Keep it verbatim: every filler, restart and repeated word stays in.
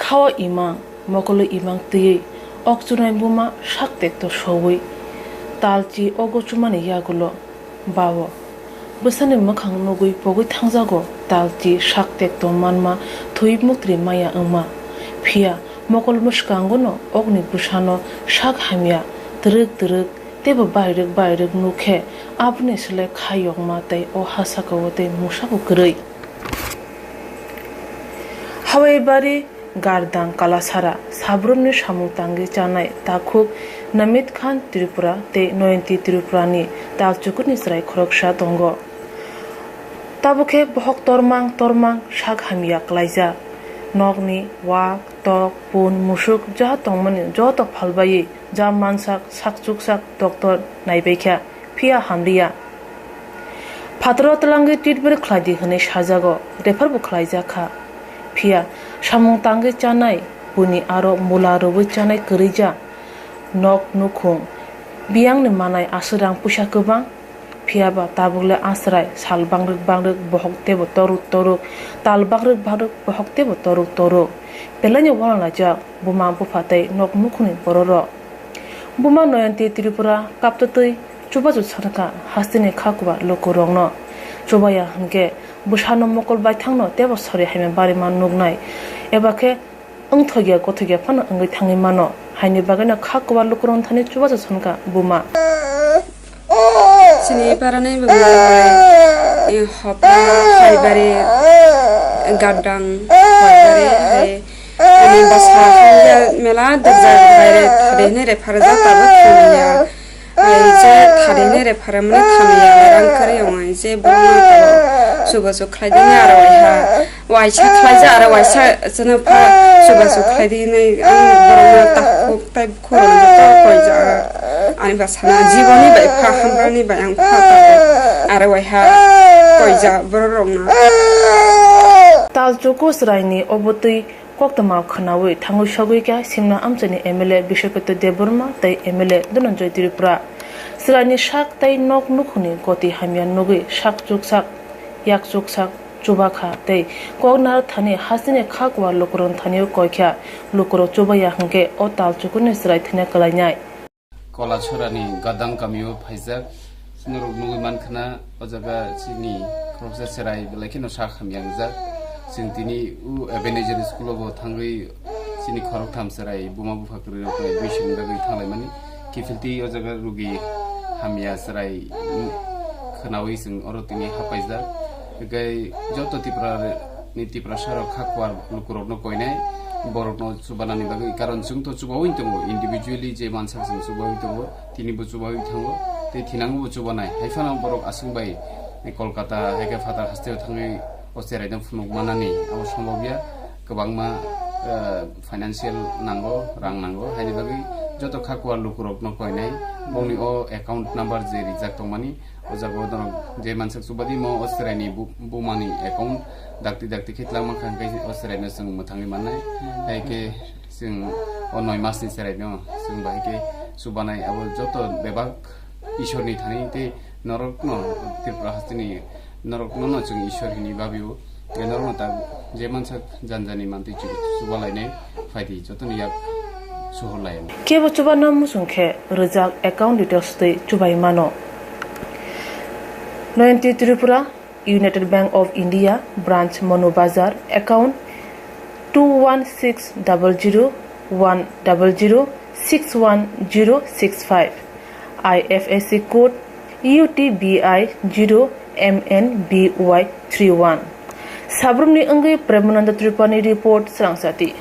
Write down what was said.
Khao imang, mokolo imang twiwi, okchunai buma sak tekto sowi, talchi ogo chumani yagulo, bao. Bwsani mwkhang nugwi pogwi thangjago, talchi sak tekto manma thwi muktri maya wngma. Phiya mokol mwskangono okni bwsano sak hamya twrwk twrwk teibo bairwk bairwk nukhe, aboni sle kha yokma tei o ha sakao tei mungsa bo kwrwi. Hawai bari Gardang Kalasara, sabrumni samung tangwi chanai takhuk Namit Khan Tripura tei Noyanti Tripurani talchukuni chwrai khoroksa tongo. Tabukhe bohok tormang tormang sak hamya klaijak. Nokni wak, tok, pun, musuk jaha tongmani joto phalbaiwi ja mansak, sakchuksak doctor naibaikha. Phiya hamliya. Phataro twlangwi treatment khlaidi hwnwi sajago, refer bo khlaijakha. Phiya samung tangwi chanai, buini aro mula rwui chanai kwrwija. Nok nukhung, biyangni manai aswk rang puisa kwbang. Phiyaba tabukle aswrai sal bangrwk bangrwk bohok teibo toruk toruk, tal bangrwk bangrwk bohok teibo toruk toruk. Belaino uanalaijak buma bupha tei nok nukhungni bororok. Buma Noyanti Tripura kaptwtwi chubachu sanakha hasteni kha kubar lukurokno. Chubaya hwnkhe bwsano mokol baithangno teibo sori hamya barima nuknai, eba khe wngthokya gothokya phano wngwi thangwi mano, haini bagwino kha kubar lukurokni thani chubachu sankha buma. Chini parani bwmai bai hopra haibari gabdang haibari hai ani basa hamya mela dajak baire thade hinwi repharjak tabuk thangya. Ai je thade hinwi repharamani thangya rang kari ong ai je borokno tabuk chubachu khlaidini aro waiha waisa khlaijak aro waisa chwngno pha chubachu khlaidi hinwi ang borokno takhuk tai khorang joto koijak. Ani bwsano jiboni bai pha hamrani bai ang pha tabuk aro waiha koijak borok rokno. Talchuku chwraini obotwi koktwma khwnawi thangwi sogwi kha Simna amchaini M L A Bishwaketto Debbarma tei M L A Dhananjoy Tripura. Chwraini sak tei nok nukhungni goti hamya nugwi sak chuksak, yak chuksak chubakha tei kok narwk thani hasteni kha kubar lukurokni thanio koikha. Lukurok chubaya hwnkhe o talchukuni chwrai thwina kwlainai. Kolasarani Gadang kamio phaijak. Norok nugwi mankha na, o jaga chini khoroksa chwrai belai kheno sak hamya wngjak. Chwng tini o Ebenezer school o bo thangwi chini khoroktham chwrai buma bupha kwrwi rok bai admission bagwi thanglaimani. Kiphilti o jaga rugi hamya chwrai khwnawi chwng oro tini hapaijak. Hwnkhe joto Tripura ni Tiprasa rok kha kuar lukurokno koinai, borokno chubanani bagwi, karon chwng to chubawi tongo, individually je mansak chwng chubawi tongo, tini bo chubawi thango, tei thinango bo chubanai. Hai phano borok aswk bai Kolkata hai khe phatar hasteo thangwi o chwraino phunuk manani abo sombobya, kwbangma, eh, financial nango, rang nango, haini bagwi joto kha kuar lukurokno koinai, bongni o account number je rijak tongmani, o jaga o norok je mansak chubadi mo o chwraini bu-, bumani account dakti dakti khe twlangma kha, hwnkhe o chwraino chwng mwthangwi mannai. Hmm. Hai khe chwng o noi masni chwraino chwng bahai khe chubanai, abo joto bebak Ishorni thani tei norokno Tripura hasteni norokno no chwng Ishor hini babio, tei norokno ta je mansak janjani mantwi chu-, chubalainai phaidi jotoni yak suhurlai. Kebo chubano muchung khe rijak account details twi chubai mano. Noyanti Tripura, United Bank of India, branch Monu Bazar, account two one six double zero one double zero six one zero six five, I F S C code U T B I zero M N B Y three one. Sabrumni wngwi Premananda Tripurani report, Srangsati.